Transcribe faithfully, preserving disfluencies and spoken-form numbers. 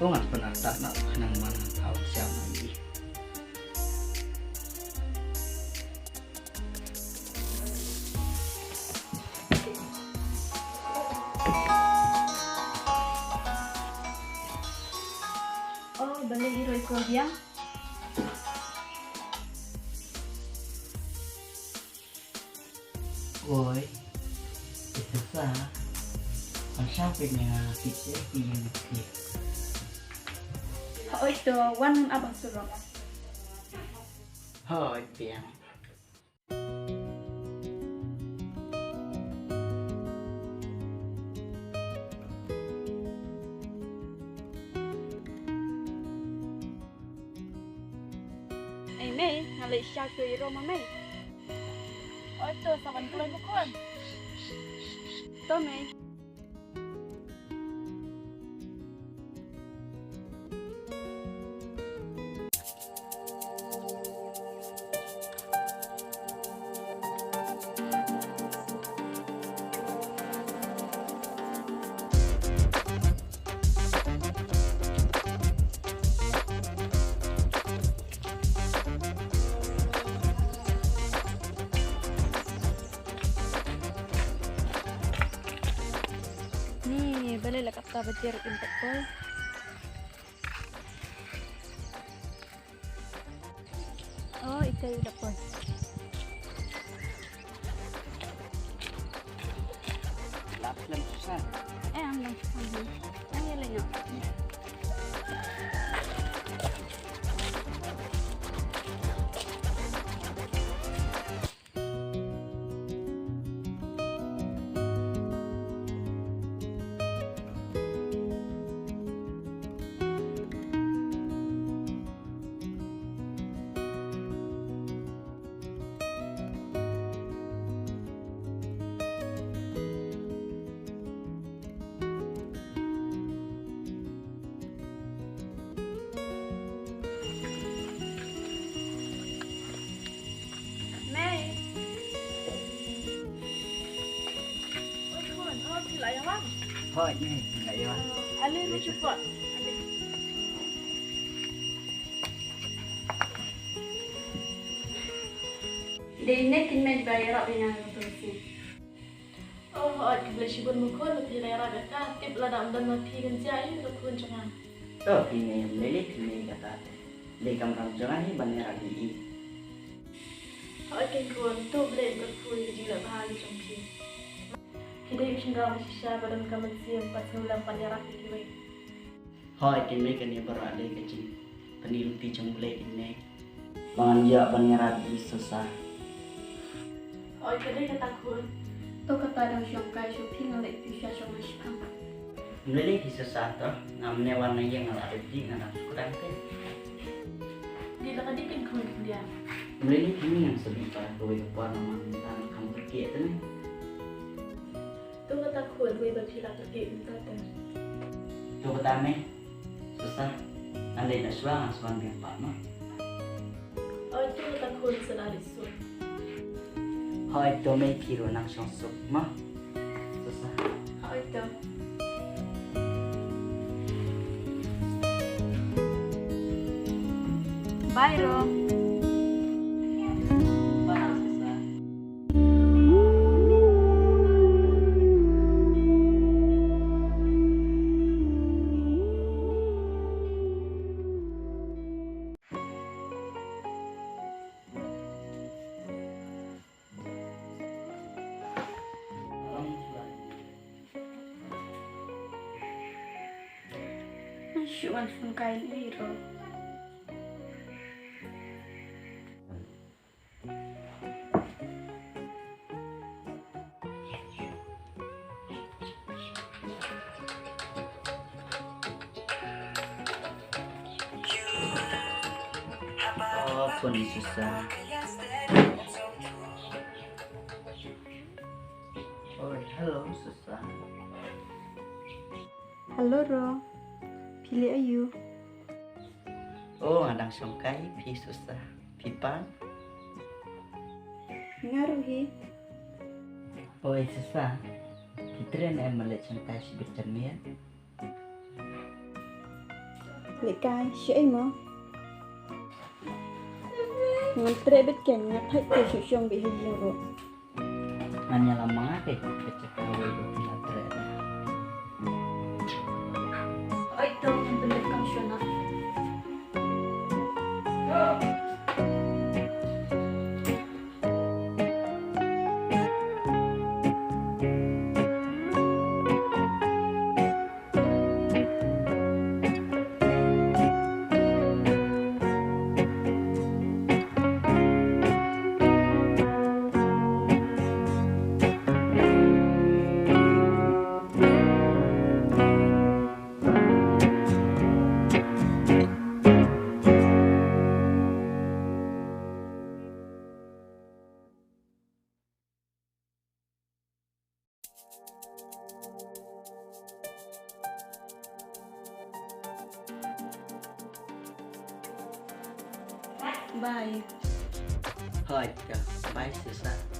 Ko ngan pynartat na khnang man thaw siam na i. Oh, balei i roi ko biang? Oi, ito sa. Ang siya pwede nga picture yung picture. Oi, to, wan nun abang surok. Hoi, biang. Ei mei, nga leit sha kyroi ïaroh ma mei. Oi to, sa ban kloi ma khun. To mei. Ni, balei la kapta ba jer in tak kol. Oh, ito yung lapon. Lap lang sa. Eh, ang lang. Ang lang yun. Mei. Oi khun, oh, phi la ïa wan. Hooid mei, la ïa wan. Ale ruh shu pot. Ale. Dei ne kin mei ba ïarap ïa nga ha ka mynsiem. Oh, hooid, khublei shibun ma khun ba phi la ïarap ïa nga. Tip lada ym don ma phi kan jia aïu ka khun jong nga. To phi mei, ym lei lei phi mei kata. Dei kamram jong nga hi ban ïarap ïa i. Hooid keiñ khun, to Blei un kyrkhu ïa ka jingleh bha ka jong phi. Phi dei u shynrang ba shisha ba don ka mynsiem bad sngewlem ban ïarap ïa kiwei. Hooid keiñ mei, kane baroh dei ka jingpyni lynti jong U Blei keiñ mei. Ba ngan ïoh ban ïarap ïa i Sosa. Hooid ka dei kata khun. To kata dang shong kai shuh phi, nga leit phi sha shong ha shipang. Ym lei lei phi Sosa, to ngam nang wan na ïing, nga la ready, nga dang shu kdang te. Dei la ka dei keiñ khun khyndiat. Ym lei lei phi mei, ngan sa bih pat kawei ka por, namar mynta nga kham kyrkieh te ne. To kata khun, wei ba phi la kyrkieh mynta te. To kata mei. Sosa, ngan leit noh shuwa, ngan sa wan biang pat mo. Oi to kata khun, sa la leit suk. Hooid to mei, phi ruh nang shong suk mo. Sosa. Hooid to. Bye Ro. Bye Sosa. Shu wan phone kai lei Ro. Oh, phone ni Sosa. Oh, hello Sosa. Hello Ro. Phi leh aïu? Oh, nga dang shong kai, phi Sosa. Phi pat? Nga ruh hi. Oi Sosa, phi trei ne em, ma leit shong kai shibit janmiet? Lehkai, shaei mo? Ngan treh beit kein, nga thait te shu shong beit ha ïing ruh. Ngan ïalam ma nga te, ka jaka kawei ruh ngan treh. Oi, to ngan pynleit kam shwa na. Bye. Hooid ka, bye shisha.